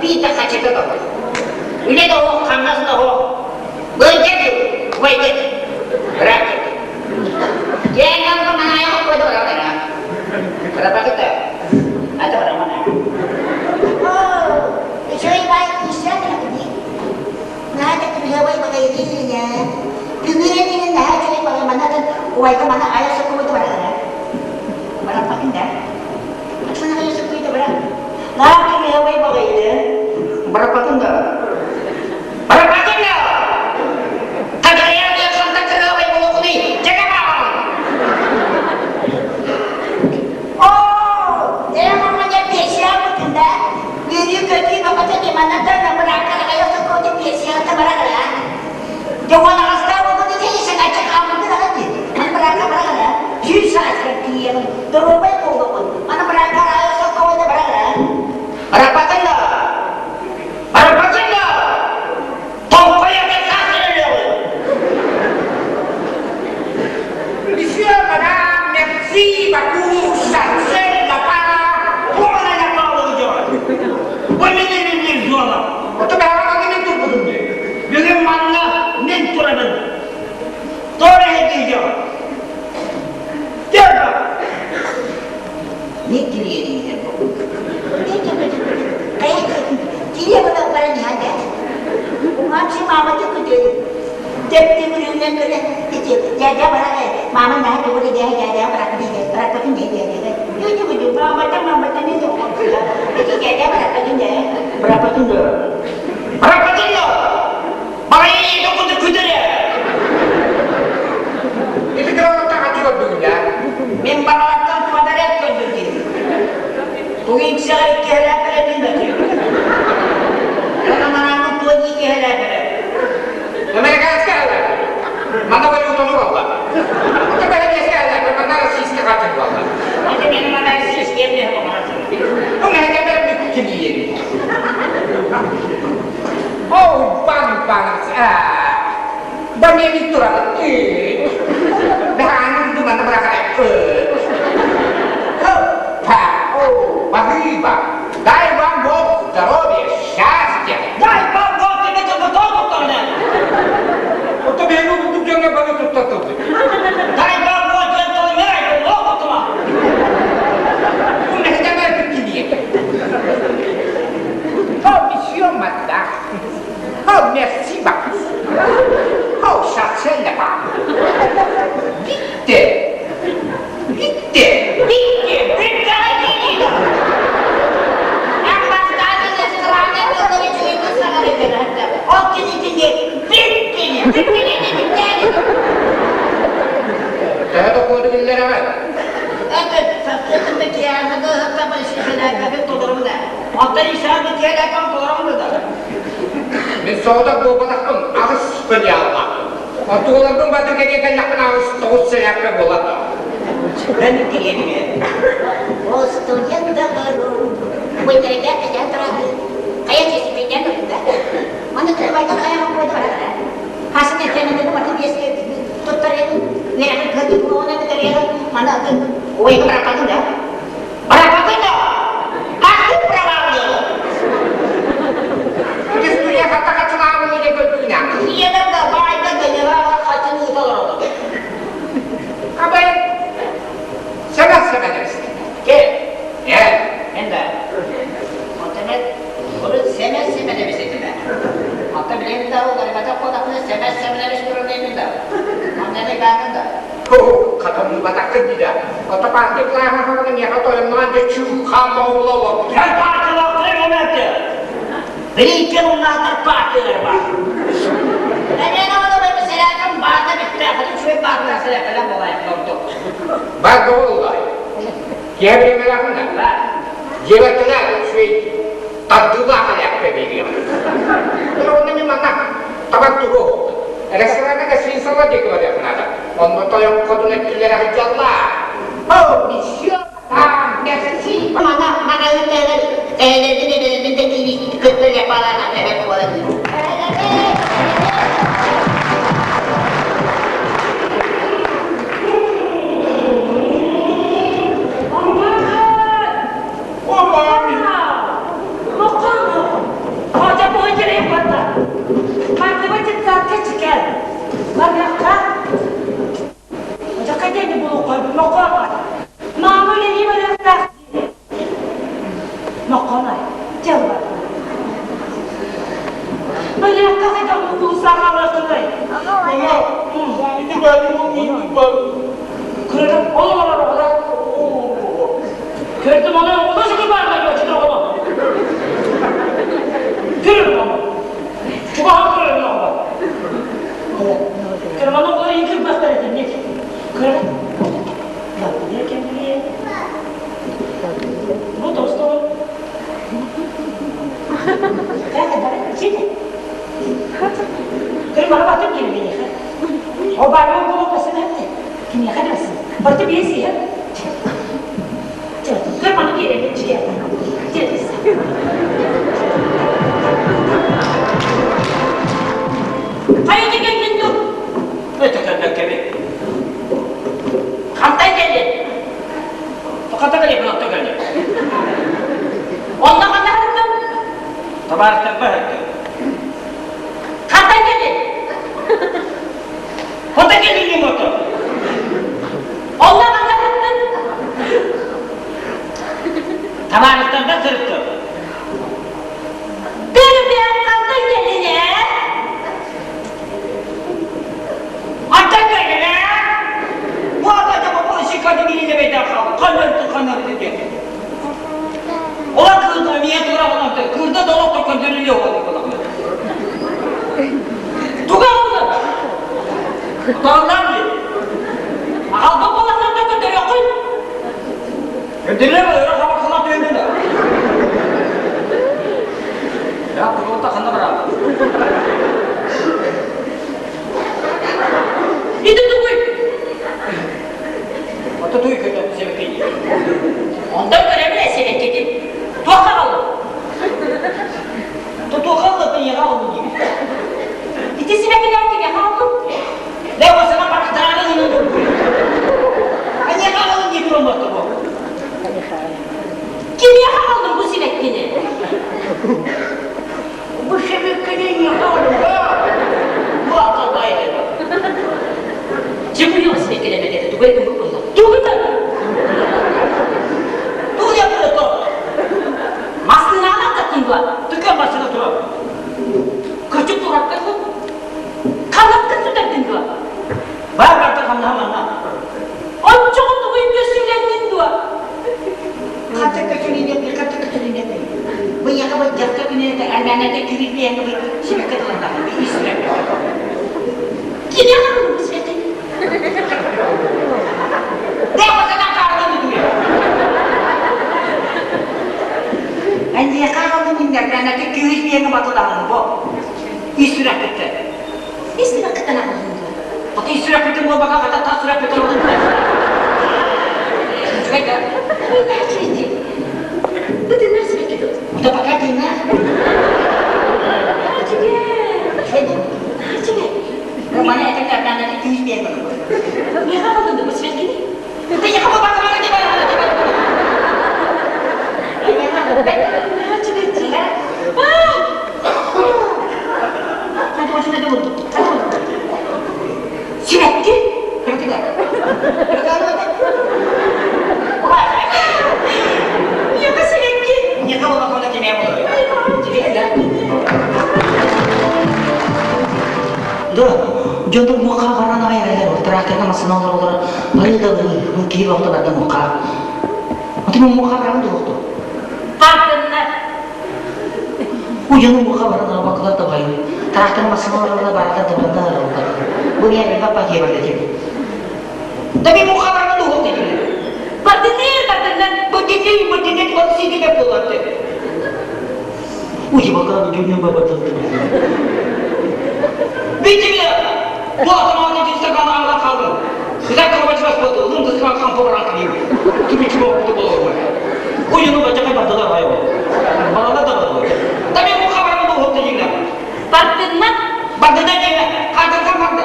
Биир да хачыта да суох. Үлэ да суох, хамнас да суох. Быйдыр убайгыт. Бырааккыт. Кээннэргэ манаайа койду баралара. Рабакыта. Ата барамана. Үчүгэй баай киирсээн дии. Наһаа да кырыһыабай баҕайы дииллинэ. Күҥүрэн иһин наһаа үчүгэй баҕайы манна атын убайга мана айа соккубута баралара. Бараппатын да. Оксана айа соккуйда бара. Наһаа кырыһыабай баҕайы. Бараппатын да. Бараппатын да! Кадырыйар диэн хантан кырыһыабай буолуоххунуй? Дьэгэ бааҕын! Оо, ээ мама дьэ пенсияҕа да үөрүү-көтүү бөҕөтө дии манна да бырааккар айа соккуйда пенсияҕа барара. Дьэ уон аҕыстаах буолбут ити саҥаччы хааммытын аҕай дии. Маны быраакка бараҕын 100 сааскар тиийэҕин, доруобай буолуоҕун. Маны быраакка айа соккуйда барара. Бараппатын да! Бараппатын да! Тоҥхойо саас өлүөҕүн! Monsieur, madame, merci beaucoup, chassez la part. Туох эрэ баалыгы Бу мин илиим зона. Ото бэҕэҕэ мин турбутум дии. Бүгүн манна мин турабын. Тоҕо эһигиидьо? Тема! Не кириэрийэр бу. Кириэ баран баран иһэ Уҥамсы маама түкүтү. Тэптимирүүнэн көрө ити дядя баран маама наһаа тугу дядя дядя баракын баракын дядя дядя Маамата маамата не ити дядя баракын дядя Баракын да. Баракын да. Барайы куду күдүрэ. Ити кыраҕыттан хаччы көрдүгүн да? Мин баҕалаттан квадрат көрдүм. Тугинчаҕа иккиһэлээхтэрэ бэтим. Манамарааммыт туон иккиһэлээхтэрэ. Американская алла. Мана валютаны буолла. Ото бэһэниэскэ алла, манна российский хаччы буолла. Ата мен мана российский эмне Ну, мэһэкэмэр бүккүлиин. О, Иван Иванович, да мен турабын. Бэһааны думаны бырахара. Хоппа, о, баһыыба. Дай вам Бог здоровья, счастья. Дай вам Бог тебе туттарына. Ото бэйэни курдук дьоҥҥо бары туттатыллы. Дай вам Бог диэн тылы мирай лоокутума. Бу мэһэкэмэр бүккүлиин. Oh, monsieur, madame. Oh, merci beaucoup. Oh, chassez la part. Bitte. Bitte. Bitti, bitti, bitti. Эн бастаан рестораны тыллары үчүгэйдик саҥарыгын. Ол кинитини биттини, биттини, биттини. Төһө дохуоду биллэрэҕин? Это сарсыарда киэһэ толоромун Оттон исааны киэһэ толоромун да. Мин соҕотох буолбатахпын, аҕыс филиаллаах. Онтуоларбын баты кэриэ кэллэхпин аҕыс тоҕус сэрээккэ буолар. Мен кириэбин. О, студент да Уйдарга кэтээн турады. Хайа чеспинден да. Маны кырбайдан айаҕын койду барара. Хасын этенеден баты биэске туттарыгын, үөрэҕин кыһын буолуона бүтэригин, маны атын уойга бараппатын да. Бараппатын да! Хастык правалыы? Ити студия хатта хачылаабын иле көрдүгүнэ. Ийэлэр да баайда да ньыраала хачын ыыта олороллор. Абай, сэмэх сэмэнэбис. Ке? Э? Мен да. Онтон урут сэмэх сэмэнэбис этим ээ. Онтон билигин да уларыйбатах буоллахпына сэмэх сэмэнэбис туран да. Онно эмэ баарын да. Хатамматаххын дии Ото партия былааһа хаҕына миэхэ тойонноон дьэ чыҥха моҕула олорбут. Эн партиялаахтар моменты. Бирииккэ муннаахтар партиялар бар. Эмиэ ону бэсэлээкэм баата бүттээх, үчүгэй баатынан сэлэппэлэн буолайын ордук. Бар буолла. Киһи бириэмэлээхпин да. Дьиэбэттэлэр үчүгэй тардыылаах элээкпэ биэриэҕэ. Онно мин манна табар тугу ресторана гостиницалар диэки барыах наада. Онно тойон хотун өттүлэрэ сылдьаллар. О, месье, там, merci. Мана, мана ыытыгар эһэлэрбин эбэлэрбин да киирии кытта лепалаан эбэт буолан. Кытаакка чикэ. Барыахха. Дьэ хайда буолуохха мокко Маама үлэлии барыахтаах дии. Моккомай, дьыл бар. Барыахха хайдах мукулусаахалыаххыный? Ити баар Көрдüm, ол олор оҕолор. Көрдüm onu, onu şükür var mı göçtü oğlum. Görürüm onu. Чугаһан көрөрүм оҕолор. Көрüm onu oğlum iyi kırmazlar edin. Көрüm. Bu dostum. Көрüm ара батып келмей. О бармын болу басын әпті. Кимге қадасын? Барты бесі. Көр маны керек жігер. Хайа келдин ду? Это кэллэ кэби. Хантай келдин? Хата кэлэ булатта кэллэ. Онно ханна харыттым? Табаарыстар баһытты. Хантай келдин? Хата кэлли мото. Онно ханна харыттым? Табаарыстар да сырытты. Көрүм хантай келдин э? Ата кэллэ. Бу ата бу шикады миле бейда хал. Канар канар диде. Ола кырды мие тура онты. Кырды долок то көндөрүлү ола болот. Туга oldu. Тарлар ди. Алды боласың да көтөрө кой. Көндөрүлү өрө хабар кылап өйдү. Я курулта ханна бара. Иди тугуй. Ата туй көтө себекей. Ондан көрөмүн эсебеккетин. Туохха қалды? Туту халды пене халды ди. Ити сибекилер киме қалды? Ле осана барактараны нын. Ане халды ди турам бу. Киме қалдың бу сибеккини? Бу себеккене не халды. Бу ата байды. Жымы yok сибеккелеме тугуй кым болду? Тугуй. Ту я то. Маскыны алаттаттың дуа. Түкөн башына турап. Көчүк турап калды. Канатты сүтеттин дуа. Бар барта канна манна. Отчоҕун тугуй көсүлендин дуа. Хата көчүлүнет, хата көчүлүнет. Бу яка бу жакта күнүнө армянада күрүп бияңы бир сибекке тылында. Исрек. Киме қалдың бу сибеккини? Де осана карды дуя. Анже кагылды миндер, армянада күрүп бияңы батылдагы бу. Исрек битте. Исрек кытана қалдың дуа. Ата исрек битте бу бака ката та сүрек битте. Чугайда. Ой, начите. Бу ты нас сибекки ду. Уда пока тына. Начиге. Начиге. Мана это армянада күрүп бияңы. Не қалдың бу сибеккини? Ты не хабар бака бака Начиге. Сибекки? Яка сибекки? Не хабар бака кеме бу. Да, жонтор мука баран айралар, тракторга масына олар олар, бары да бу кийип октоларда мука. Аты мен мука баран да окту. Бардыннар. У жону мука баран бакылар да бай. Трактор масына олар олар баралар да баралар олар. Бу я папа кийип барды. Да ми мука баран да окту. Бардыннар, бардыннар. Бу дите бу дите бу сиди бе болот. Уй бакылар жонун баба Бити бile. Bu adam ağzı cinse kan ağla kaldı. Güzel kırbaç bas boldu. Lım kıskan kan poran kıyım. Kimi kimi okudu bu olur. Uyunu bacak battılar ayol. Bana da da var. Tabii bu haberini bu hokta yine. Бардыннар. Бардına yine. Kadın bardı.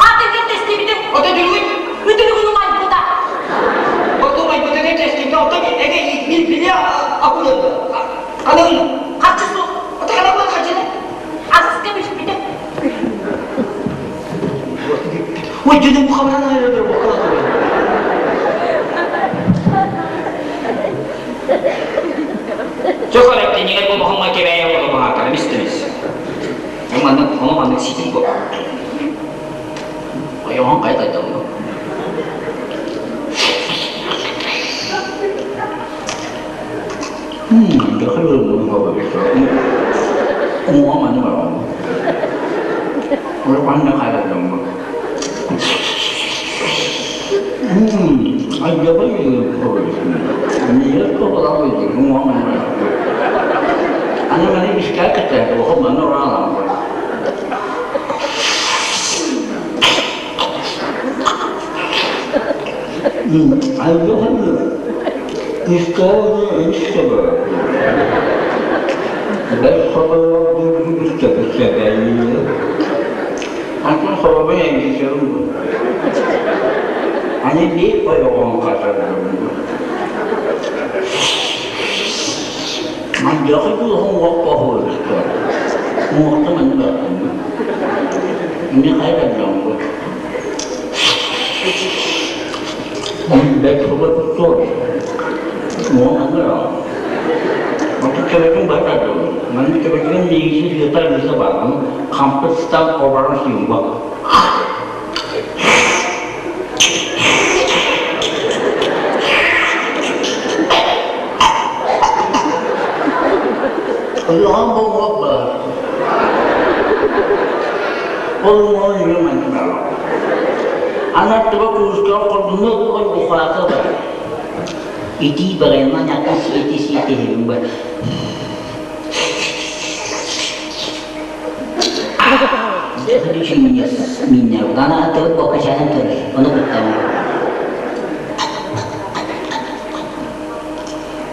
Катыргын тестибитим. O da dürüst. Үтүрүгүн умай буда. O da bu da ne testi? O da ege bil bile akıllı. Kalın. Качысы. O da kalın kaçını. Асыска бишпите. Ой, дьонум хабаран айылар бокалатыр. Чохорек кинигэр бу бохоҥҥо кэбээйэ оҕото баһаатара мистэмис. Маннык ону маннык ситим бу. Ойоҕон хайа тайдаллар. Итии баҕайынан атын сиэти сиэтиһэбин бар. Миннэр атыбыт бокачаан турар, ону куттанар.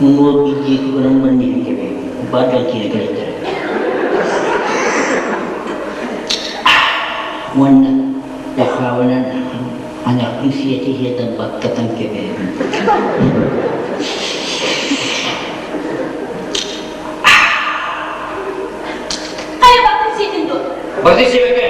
Уҥуор биир баран баран иһин кэбиһэбин. Бар дьон киирэ кэлэллэр. Уонна Дахаабынан анахпын сиэти сиэтэн баттатан кэбиһэбин. Хайа баттын сиэтин дуо? Барды сиэбэкэ.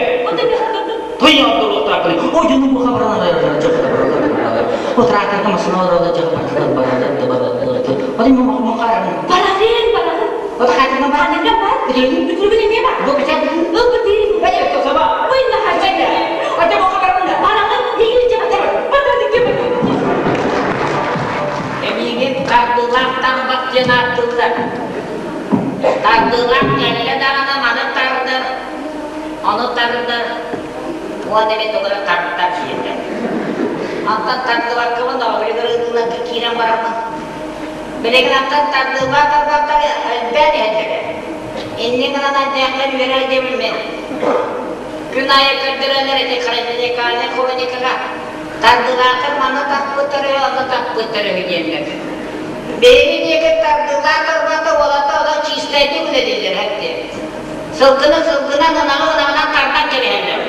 Барарын, барарын. Ханныга бар? Бүтүргүн эмиэ бар. Ыл бүтүрүн. Ой, нахажа. Барарын, игиличе бар. Батады кебе. Эбиигин тардыылаах тарбах диэн ааттыыллар. Тардыылаах кэллэ даҕаны маны тардар, ону тардар, уон эмит тугу тардар диэтэ. Онтон тардыбаккабын оҕолугар ыытыыларга киирэн бараммын. Билигин антан тардыылаах тарбахтар элбээн иһэллэрэ. Иннин гынан ардыахтан үөрэр диэбин мин. Күн аайы көрдөрөллөр ити хрониканы хроникаҕа тардыылаахтар манна таппыттар үһү, онно таппыттар үһү диэннэр. Биһиги диэки тардыылаах тарбата уолата олох чиистайдык үлэлииллэр эттэ. Сылгыны сылгынан, ынаҕы ынаҕынан тардан кэбиһэллэр.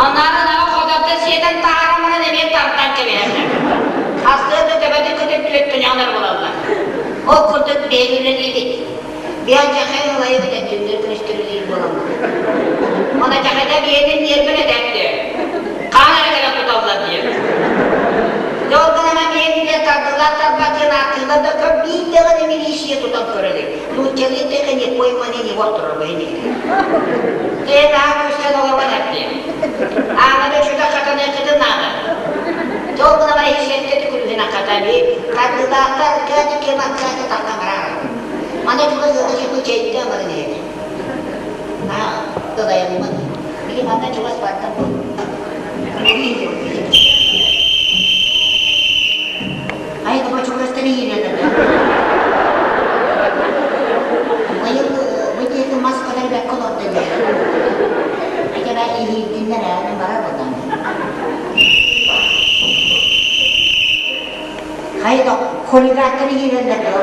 Аннары ынаҕы хотортон сиэтэн таһааран баран эмиэ тардан кэбиһэллэр. Хастыы да төбөтүн көтөр түөрт түнэҕинэр булаллар. Ол курдук биһиги үлэлиибит. Биһи дьахай ылайыбыт түүннэр күнүстэрилиир буоламмыт. Мана дьахайда биһиэнин ньиэрбин этээттэ. Хаан эрэ кэлэн туталлар диэн. Дьэ ол гынан биһиги диэн тардылар тарбатыан ааттыылар да көр биир даҕаны милиция тутан көрө илик. Нууччалыы тэхэ не пойманы не отторор бэйни. Тэн аан үстэн олорбон эттиэ. Аана чуда хатаныаххытын наада. Дьэ ол гынан иһисиэттэ түкүрүһүн аккатаби тардылаахтар кээти кем аккааты тахтан бараар. Мана чугас ыала чекку чэйдэ амарын иһэт. Аа, ылайаммын. Били манна чугас бартан бу. Ай, тоҕо чугастан иһиилэнэр. Быйыл бу диэки мас кэлэр бэккэ олордо дии. Ачаба иһиирдиннэр ээ, барар буоллаҕым. Хайда, хулигаттар иһиирэллэр дуо?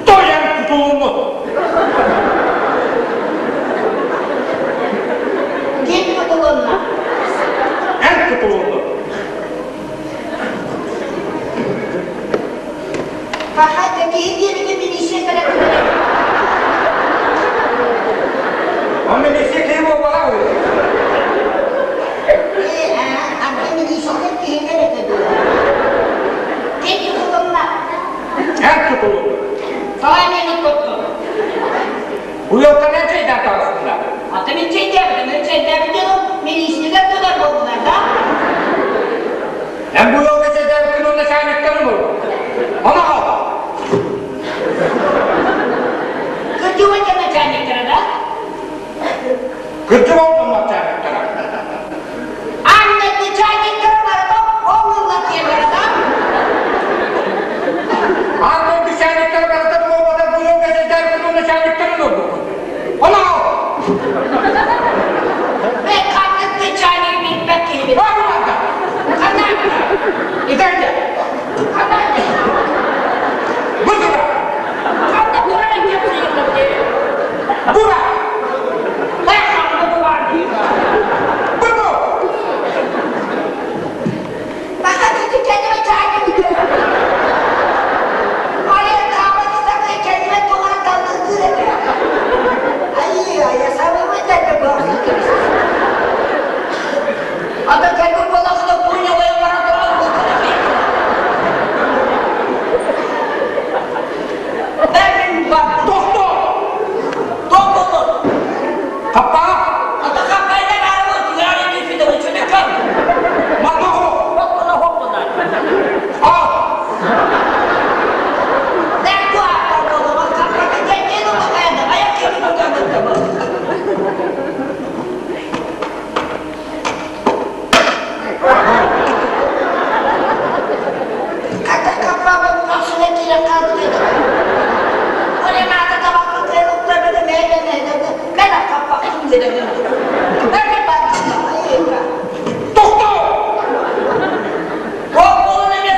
Стоян тутулунну! Ким тутулунна? Эн тутулунну! Паха, киһи диэбитин милиция кэлэн Он милиция киһи буолбатах үһү. Ээ, аны милициялар киһилэр этэ дуо? Ким тутулунна? Эн тутулуннуҥ. Тоҕо мин туппуттум? Бу ыалтан эн чэйдээн таҕыстыҥ Ата мин чэйдээбитим, мин чэйдээбит дьону милициялар тутар буоллулар да? Эн бу ыалга